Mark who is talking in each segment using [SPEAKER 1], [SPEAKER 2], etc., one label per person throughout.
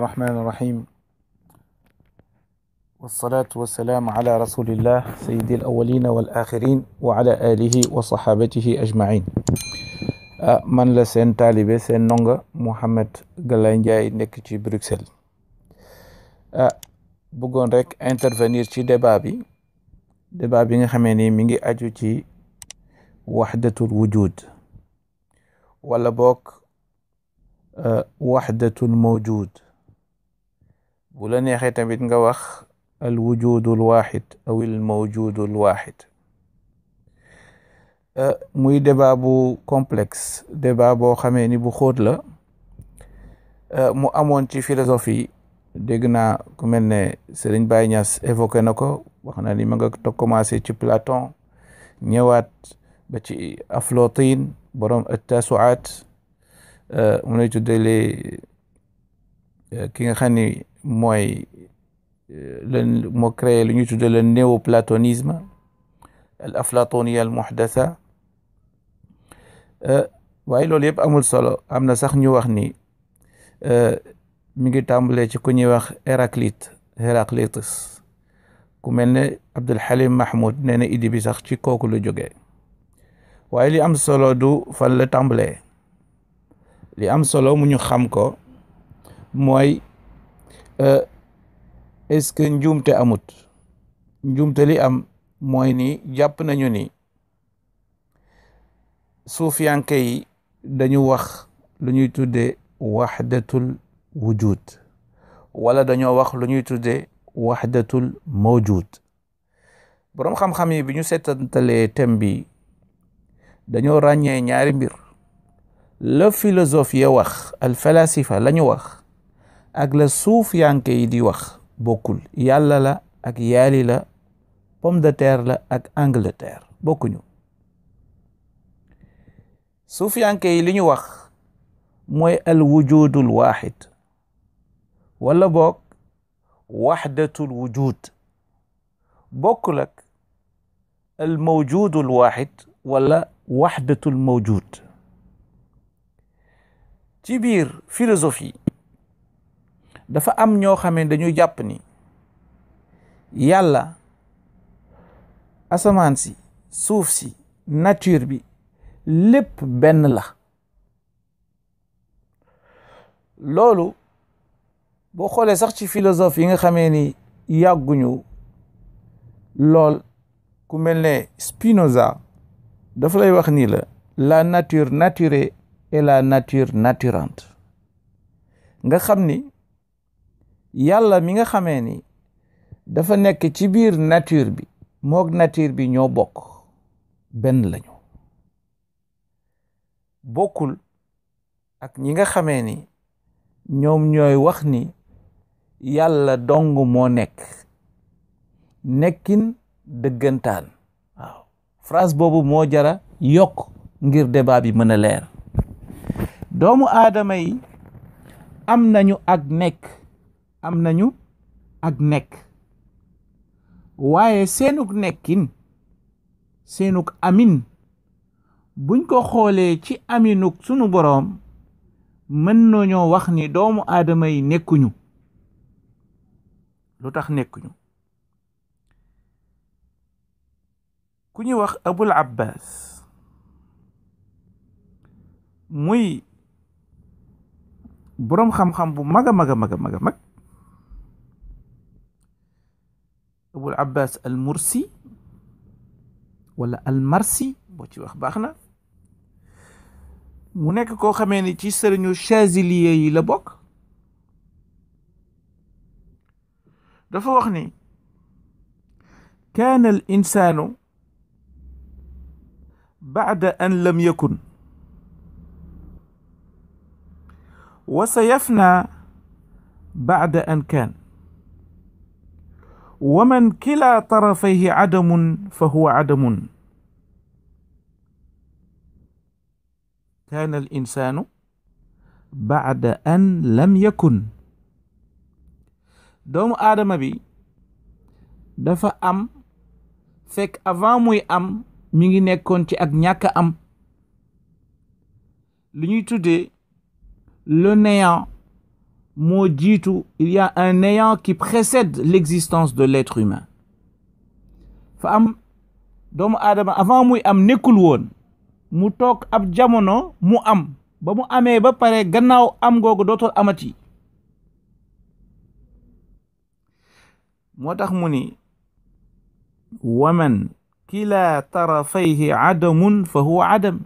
[SPEAKER 1] الرحمن الرحيم والصلاة والسلام على رسول الله سيد الأولين والآخرين وعلى آله وصحابته أجمعين. من la seen taalibe seen ndongo Mouhamed Galaye Ndiaye nekk ci Bruxelles. bëggoon rek intervenir ci débat bi nga xamee ni mi ngi aju ci wahdatul wujud wala bokk wahdatul mawjud. bu la neexee tamit nga wax al wujudul wahid aw al mawjudul wahid. muy débat bu complexe, débat boo xamee ni bu xóot la. mu amoon ci philosophie, dégg naa ku mel ne Serigne Baye Niass évoqué na ko, wax na ni ma nga commencé ci Platon ñëwaat ba ci Aflatin borom at-tasuat. mu lay tuddee ki nga xam ni mooy moo créé lu ñuy tuddee le néoplatonisme al aflatoniya al muhdasa. waaye loolu yëpp amul solo. am na sax ñu wax ni mi ngi tàmbalee ci ku ñuy wax Héraclitus, ku mel ne Abdul Halim Mahmoud nee na idée bi sax ci kooku la jógee. waaye li am solo du fan la tàmbalee. li am solo mu ñu xam ko mooy est-ce que njuumte amut. njuumte li am mooy ni jàpp nañu ni suufiyanke yi dañu wax lu ñuy tuddee wahdatul wujud wala dañoo wax lu ñuy tuddee wahdatul mawjud. boroom xam-xam yi bi ñu seetantalee thème bi dañoo ràññee ñaari mbir. la philosophie ya wax al falasifa la ñu wax ak la suufiyanke yi di wax bokkul. yàlla la ak yaali la, pomme de terre la ak Angleterre, bokkuñu. suufiyanke yi li ñu wax mooy al wujudul wahid wala boog wahdatul wujud, bokkul ak al mawjudul wahid wala wahdatul mawjud. ci biir philosophie dafa am ñoo xam ne dañu jàpp ni yàlla, asamaan si, suuf si, nature bi lépp benn la. loolu boo xoolee sax ci philosophe yi nga xamee ni yàgguñu lool, ku mel ne Spinoza dafa lay wax ni la nature naturée et la nature naturante. nga xam ni yàlla mi nga xamee ni dafa nekk ci biir nature bi moog nature bi ñoo bokk, benn lañu. bokkul ak ñi nga xamee ni ñoom ñooy wax ni yàlla dong moo nekkin dëggantaan. waaw, phrase boobu moo jara yokk ngir débat bi mën a leer. doomu aadama yi am nañu ak nekk waaye seenuk nekkin, seenuk amin, buñ ko xoolee ci aminuk sunu boroom, mën nañoo wax ni doomu aadama yi nekkuñu. lu tax nekkuñu? ku ñuy wax Abul Abbas muy boroom xam-xam bu mag Abul Abbas al Mursi wala al Marsi, boo ci wax baax na. mu nekk koo xamee ni ci sëriñu Chaziliya yi la bokk. dafa wax ni kaana al insaanu ba'da an lam yakun wa sayafna ba'da an kaan wa man kilaa tarafayhi adamun fa huwa adamun. kaana al insaanu ba'da an lam yakun. doomu aadama bi dafa am fekk avant muy am mi ngi nekkoon ci ak ñàkk am. li ñuy tuddee le néant moo jiitu, il y a un néant qui précède l'existence de l'être humain. fa am doomu aadama avant muy am nekkul woon, mu toog ab jamono mu am, ba mu amee ba pare gannaaw am googu dootul amati. moo tax mu ni waman kila tarafayhi adamun fa huwa adam.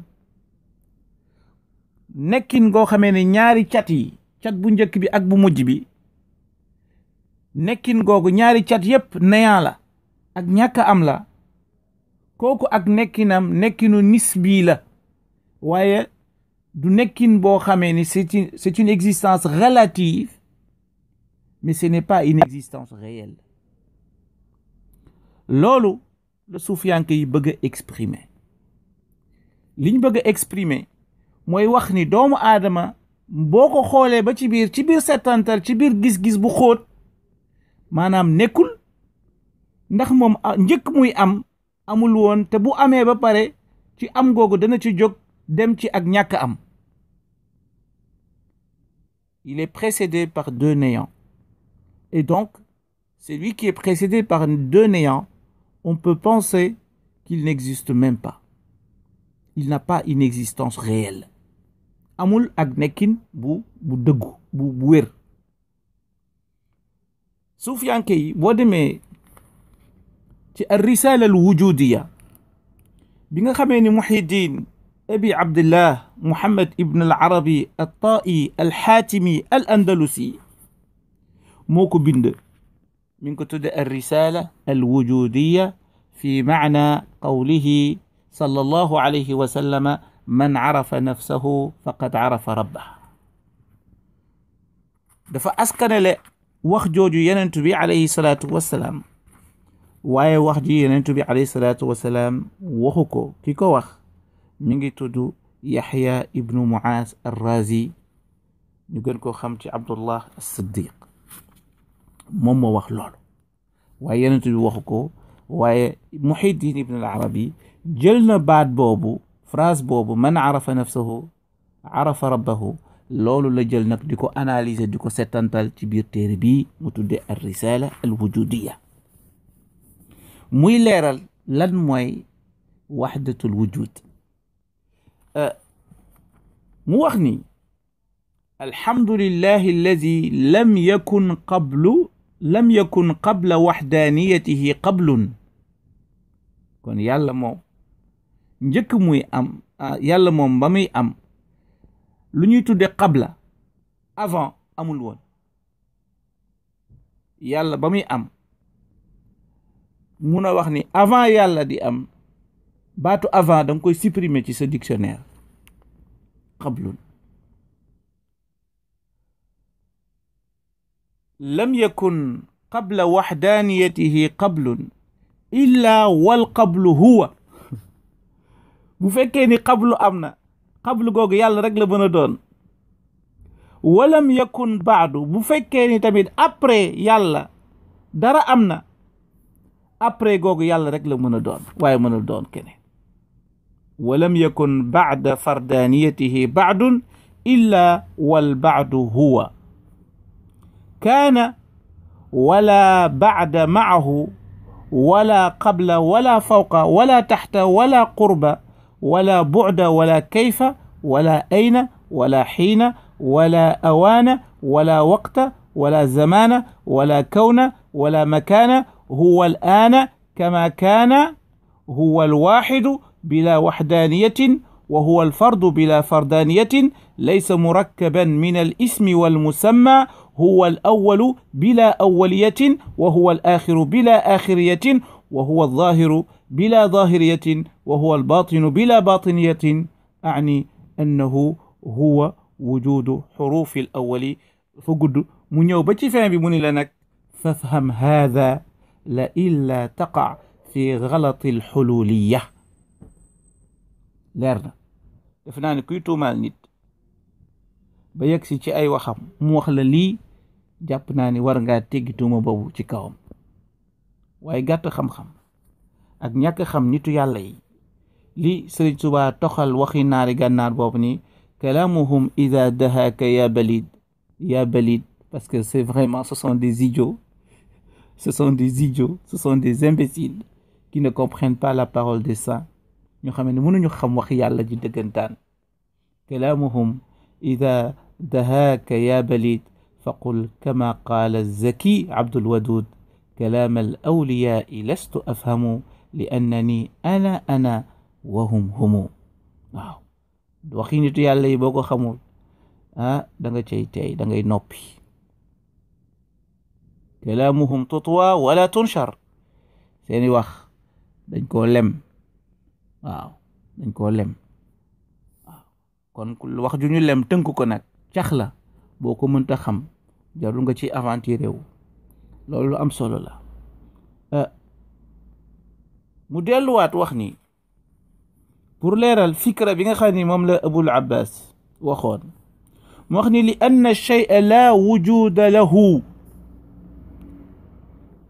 [SPEAKER 1] nekkin goo xamee ne ñaari cat yi, cat bu njëkk bi ak bu mujj bi, nekkin googu ñaari cat yépp néant la ak ñàkk am la, kooku ak nekkinam nekkinu nisbi la, waaye du nekkin boo xamee ni c'est une existence relative, mais ce n'est pas une existence réelle. loolu la suufiyanke yi bëgg a exprimer. liñ bëgg a exprimer mooy wax ni doomu aadama boo ko xoolee ba ci biir settantal, ci biir gis-gis bu xóot, maanaam nekkul, ndax moom njëkk muy am amul woon, te bu amee ba pare ci am googu dana ci jóg dem ci ak ñàkk am. il est précédé par deux néants, et donc celui qui est précédé par deux néants, on peut penser qu'il n'existe même pas. Il n'a pas une existence réelle. amul ak nekkin bu dëggu bu wér. suufiyanke yi boo demee ci ar-risala al-wujudiya bi nga xamee ni Muhyiddin abi Abdullah Muhammad ibn al-Arabi at-Ta'i al-Hatimi al-Andalusi moo ko bind. من كتب الرسالة الوجودية في معنى قوله صلى الله عليه وسلم من عرف نفسه فقد عرف ربه. دفع أسكن wax jooju yenent bi alayhi salaatu wassalaam, waaye wax ji yenent bi alayhi salaatu wassalaam waxu ko. ki ko wax mi ngi tudd Yaxya ibnu Muaaz ar-Razi, ñu gën koo xam ci Abdullah as-Siddiq. moom moo wax loolu, waaye yenent bi waxu ko. waaye Muhyiddin ibn al-Arabi jël na baat boobu, phrase boobu, man arafa nafsahu arafa rabbahu, loolu la jël nag di ko analyser, di ko settantal ci biir téere bii mu tudde ar-risala al-wujudiya. muy leeral lan mooy wahdatul wujud. mu wax ni alhamdulillahi alladi lam yakun qabla wahdaniyatihi qablun. kon yàlla moom njëkk muy am, yàlla moom ba muy am, lu ñuy tudde qabla, avant amul woon. yàlla ba muy am, mun a wax ni avant yàlla di am, baatu avant da nga koy supprimer ci sa dictionnaire. qablun. lam yakun qabla wahdaniyatihi qablun illa wal qablu huwa. bu fekkee ni qablu am na, qablu googu yàlla rek la mën a doon. walam yakun baadu, bu fekkee ni tamit après yàlla dara am na, après googu yàlla rek la mën a doon, waaye mënul doon keneen. walam yakun baada fardaniyatihi baadun illa wal baadu huwa. kaana wala baada maahu wala qabla wala fawqa wala taxta wala qurba wala bu'da wala kayfa wala ayna wala xiina wala awaana wala waqta wala zamaana wala kawna wala makaana huwa al-aana kama kaana huwa al-waaxidu bila waxdaaniyatin wa huwa al-fardu bila fardaaniyatin laysa murakkaban min al-ismi wal-musamma هو الأول بلا أولية وهو الآخر بلا آخرية وهو الظاهر بلا ظاهرية وهو الباطن بلا باطنية. أعني أنه هو وجود حروف الأول فقد من يوبتي فهم بمن لنك فافهم هذا لإلا تقع في غلط الحلولية. لرنا دفنان كيتو مال نت ba yegsi ci ay waxam mu wax la lii, jàpp naa ni war ngaa teggi tuuma boobu ci kawam. waaye gàtt xam-xam ak ñàkk xam nitu yàlla yi, li Sëriñ Tuubaa toxal waxi naari gànnaar boobu ni kalaamuhum ida dahaaka ya balid parce que c'est vraiment, ce sont des idiots, ce sont des imbéciles qui ne comprennent pas la parole des saints. ñu xam ne mënuñu xam wax yàlla ji dëggantaan. kalaamuhum ida dahaaka ya balid faqul kama qaala zaki Abdul Wadud kalaam al awliyaa lastu afhamu li annani ana wa hum humu. waaw waxi nitu yàlla yi boo ko xamul da nga cay tey da ngay noppi. kalaamuhum tutwa wala tunshar, seeni wax dañ koo lem. waaw dañ koo lem. waaw kon wax ju ñu lem tënk ko nag cax la boo ko mënta xam jarul nga ci aventuré wu. loolu lu am solo la. mu delluwaat wax ni pour leeral fikra bi nga xam ni moom la Abul Abbas waxoon, mu wax ni li anna shay'a la wujuda lahu.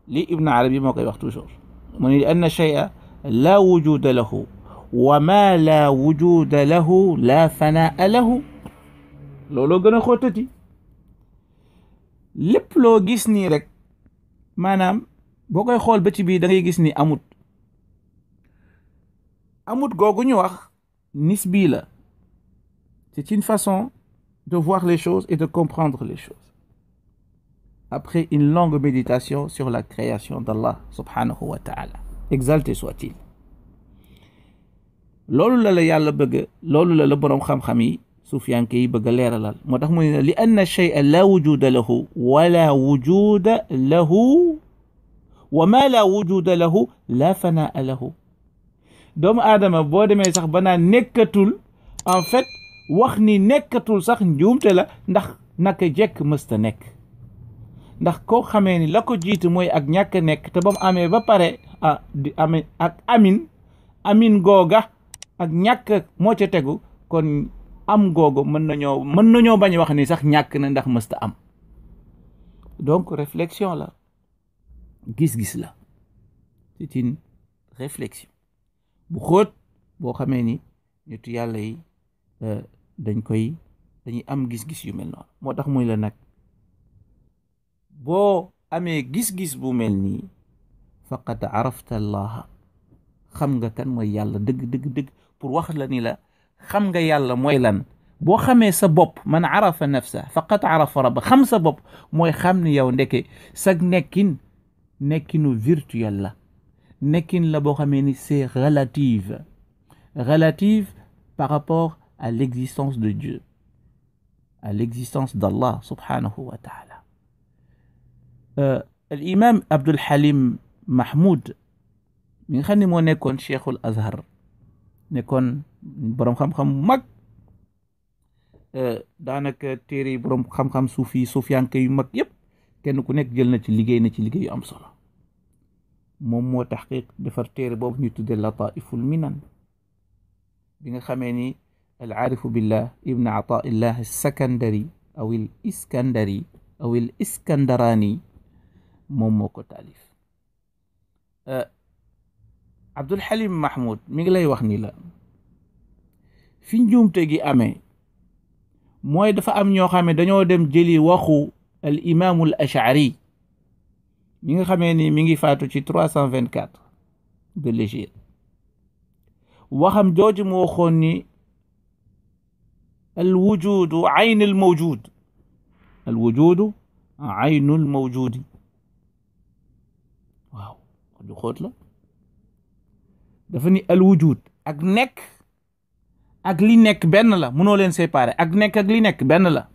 [SPEAKER 1] li Ibn Arabi moo koy wax toujours, mu ni li anna shay'a la wujuda lahu wa ma la wujuda lahu la fanaa lahu. looloo gën a xóotati. lépp loo gis nii rek maanaam boo koy xool ba ci biir da ngay gis ni amut googu ñu wax nisbi la. c'est une façon de voir les choses et de comprendre les choses après une longue méditation sur la création d'Allah subhanahu wa ta'ala, exalté soit-il. loolu la yàlla bëgg, loolu la boroom xam-xam yi sufiyanke yi bëgg a leeralal. moo tax mu ne li anna shay'a la wujuda lahu wala wujuda lahu wa ma la wujuda lahu la fanaa lahu. doomu aadama boo demee sax ba naan nekkatul, en fait wax ni nekkatul sax njuumte la, ndax naka jekk mësta nekk. ndax koo xamee ni la ko jiitu mooy ak ñàkk nekk, te ba mu amee ba pare di amee ak amin googa ak ñàkk moo ca tegu, kon am googu mën nañoo bañ wax ni sax ñàkk na ndax mësta am. donc réflexion la, gis-gis la, c'est une réflexion bu xóot boo xamee ni nitu yàlla yi dañuy am gis-gis yu mel noonu. moo tax muy la nag boo amee gis-gis bu mel nii faqad arafta allaha, xam nga kan mooy yàlla dëgg pour wax la ni la xam nga yàlla mooy lan. boo xamee sa bopp, man arafa nafsa faqad arafa rabba, xam sa bopp mooy xam ni yow ndeke sag nekkinu virtuel la, nekkin la boo xamee ni c'est relative par rapport à l'existence de Dieu, à l'existence d'Allah subhanahu wa ta'ala. al-imam Abdul Halim Mahmoud mi nga xam ne moo nekkoon Cheikhul Azhar, nekkoon boroom xam-xam mag, daanaka téere boroom xam-xam suufiyanke yu mag yépp kenn ku nekk jël na ci liggéey yu am solo. moom moo taxqiq defar téere boobu ñu tudde Lataiful Minan, bi nga xamee ni al aarifu billah ibn Ataillah as-Sakandari aw al Iskandari aw al Iskandarani moom moo ko taalif. Abdul Halim Mahmoud mi ngi lay wax ni la fi njuumte gi amee mooy dafa am ñoo xam ne dañoo dem jëli waxu al imaamul Ash'ari mi nga xamee ni mi ngi faatu ci 324 de l'Hégire. waxam jooju mu waxoon ni al wujudu aynul mawjud, al wujudu aynul mawjudi. waaw du xóot la. dafa ni al wujud ak nekk ak li nekk benn la, mënoo leen séparer. ak nekk ak li nekk benn la.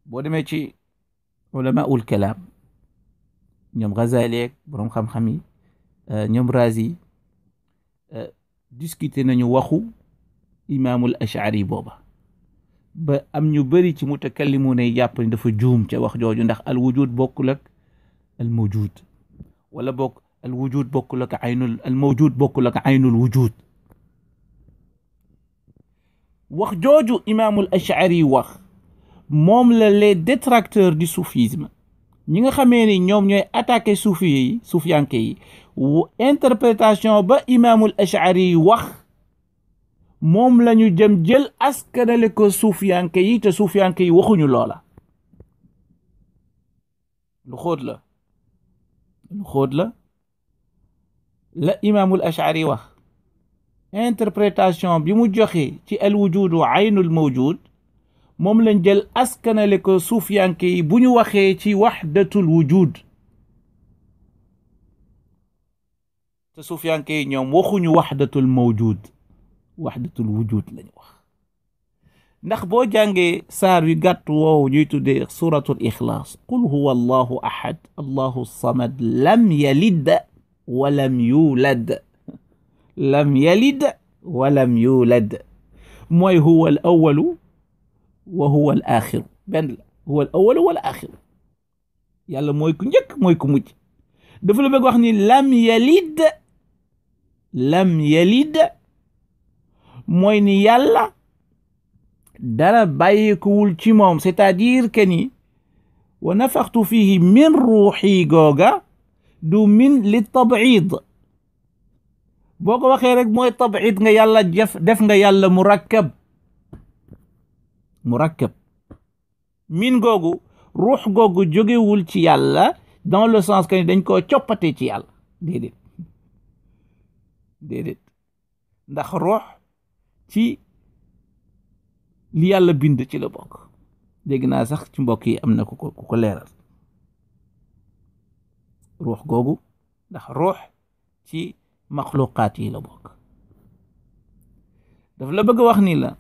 [SPEAKER 1] boo demee ci ulamaul kalaam, ñoom Ghazali ak boroom xam-xam yi, ñoom Razi, discuter nañu waxu imaamul Ash'ari booba, ba am ñu bari ci mutakallimuun yi jàpp ni dafa juum ca wax jooju, ndax al wujud bokkul ak al mawjud, wala bokk al wujud bokkul ak aynul al mawjud bokkul ak aynul wujud. wax jooju imaamul Ash'ari wax moom la les détracteurs du soufisme, ñi nga xamee ni ñoom ñooy attaqué suufiyanke yi, interprétation ba imaamul Ash'ari wax moom lañu jëm jël askanale ko suufiyanke yi te suufiyanke yi waxuñu loola. lu xóot la la imaamul ashari wax interprétation bi mu joxe ci al wujudu aynul mawjud moom lañ jël askanale ko suufiyanke yi bu ñu waxee ci waxdatul wujud te suufiyanke yi ñoom waxuñu waxdatul mawjud waxdatul wujud lañu wax. ndax boo jàngee saar wi gàtt woowu ñuy tuddee suratul ixlaas qul huwa allahu ahad allahu samad lam yalid walam yulad lam yalid walam yulad mooy huwa al awalu wa huwa al axiru benn la huwa al awalu wal axiru yàlla mooy ku njëkk mooy ku mujj. dafa la bëgg wax ni lam yalid mooy ni yàlla dara bàyyikuwul ci moom, c'est-à-dire que ni wa nafaxtu fihi min ruuxi googa du min li tab'id. boo ko waxee rek mooy tab'id nga yàlla def nga yàlla murakkab min googu ruux googu jógewul ci yàlla dans le sens que ni dañ koo coppate ci yàlla déedéet ndax ruux ci li yàlla bind ci la bokk. dégg naa sax ci mbokk yi am na ku ko leeral ruux googu ndax ruux ci maxluqaat yi la bokk. daf la bëgg a wax ni la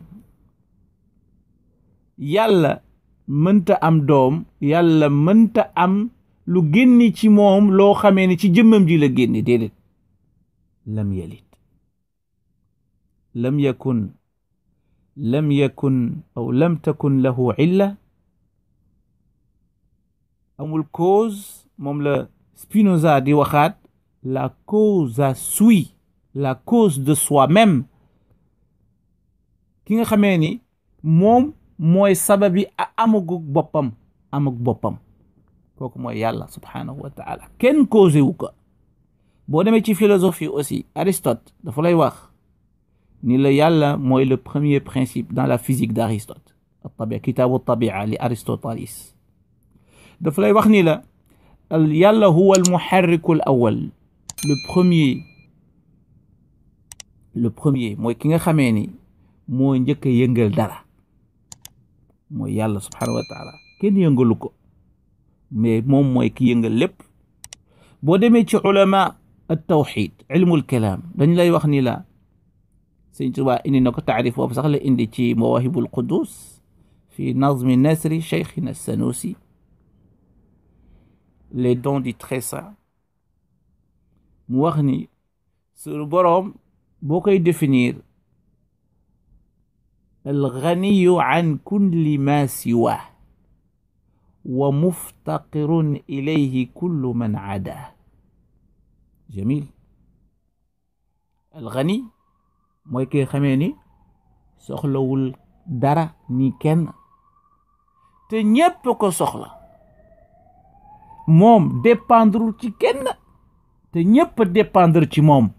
[SPEAKER 1] yàlla mënta am doom, yàlla mënta am lu génni ci moom loo xamee ni ci jëmmam ji la génni. déedéet lam yalid lam yakun aw lam takun lahu illa, amul cause. moom la Spinoza di waxaat la causa sui, la cause de soi-même, ki nga xamee ni moom mooy sababi amug boppam kooku mooy yàlla subhanahu wa taala. kenn causé wu ko. boo demee ci philosophie aussi Aristote dafa lay wax ni la yàlla mooy le premier principe dans la physique d'Aristote, at-tabia, kitaabu tabia li Aristotelis. dafa lay wax ni la yàlla huwa al muharriku al awal, le premier mooy ki nga xamee ni moo njëkk a yëngal dara, mooy yàlla subhanahu wa taala. kenn yëngalu ko, mais moom mooy ki yëngal lépp. boo demee ci ulama at tawxid ilmul kalaam dañ lay wax ni la Sëñ Tuubaa indi na ko taarif boobu sax la indi ci mawahibul qudus fi nazmi nasri cheikhina sanusi, les dons du très saint. mu wax ni suñu boroom boo koy définir alganiyu an kulli ma siwa wa muftaqirun ilayhi kullu man ada. jamil. algani mooy ki xamee ni soxlawul dara ni kenn te ñépp ko soxla, moom dépendrul ci kenn te ñépp dépendre ci moom.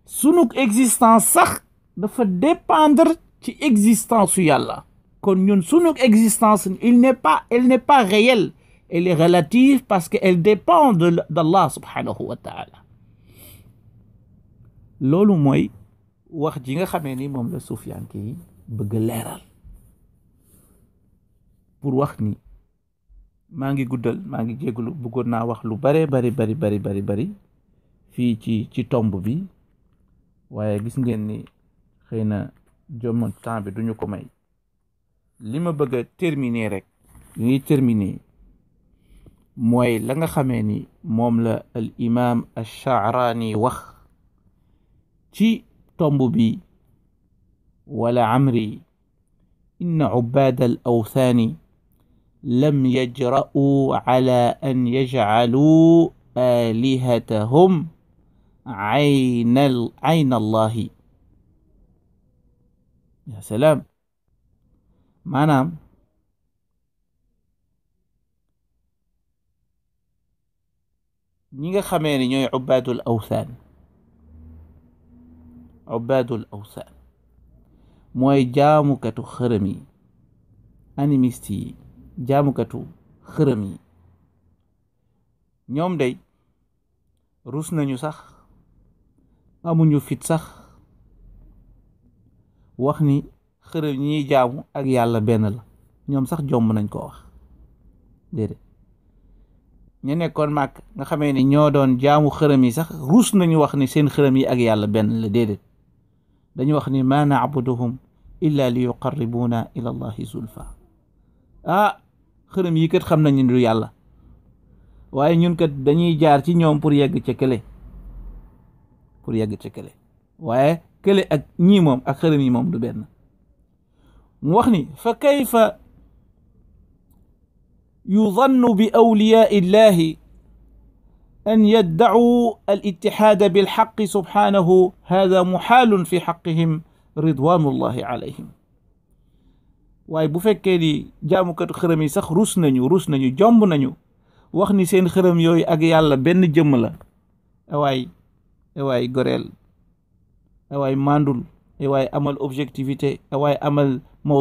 [SPEAKER 1] sunu existence sax dafa dépendre ci existence su yàlla. kon ñun sunu existence elle n'est pas réelle, elle est relative parce que elle dépend d'Allah subhanahu wa ta'ala. loolu mooy wax ji nga xamee ni moom la suufiyanke yi bëgg leeral pour wax ni maa ngi guddal, maa ngi jégalu, bëggoon naa wax lu bari fii ci tomb bi, waaye gis ngeen ni xëy na jom temps bi duñu ko may. li ma bëgg a terminer rek li ñuy terminer mooy la nga xamee ni moom la al imam ash-Sha'rani wax ci tomb bi wala amri inna ubbaada al awthaani lam yajra'u ala an yaj'aluu alihatahum ayna allahi. ya salaam. maanaam ñi nga xamee ni ñooy ubbaadul awthaan ubaadul awsaan mooy jaamukatu xërëm yi, animiste yi, jaamukatu xërëm yi. ñoom day rus nañu sax, amuñu fit sax wax ni xërëm ñiy jaamu ak yàlla benn la. ñoom sax jomb nañ ko wax. déedéet ñu nekkoon màkk nga xamee ni ñoo doon jaamu xërëm yi sax rus nañu wax ni seen xërëm yi ak yàlla benn la. déedéet dañu wax ni ma na'buduhum illa li yuqarribuna ila allahi zulfa. xërëm yi kat xam nañu du yàlla, waaye ñun kat dañuy jaar ci ñoom pour yegg ca kële, waaye kële ak ñii moom ak xërëm yi moom du benn. mu wax ni fa kayfa yudannu bi awliyaai illahi an yaddacuu al ittihaada bilxaqi subhanahu hada muxaalun fi xaqihim ridwanullahi alayhim. waaye bu fekkee ni jaamukatu xërëm yi sax rus nañu jomb nañu wax ni seen xërëm yooyu ak yàlla benn jëmm la. awaay goreel, awaay mandul, awaay amal objectivité, awaay amal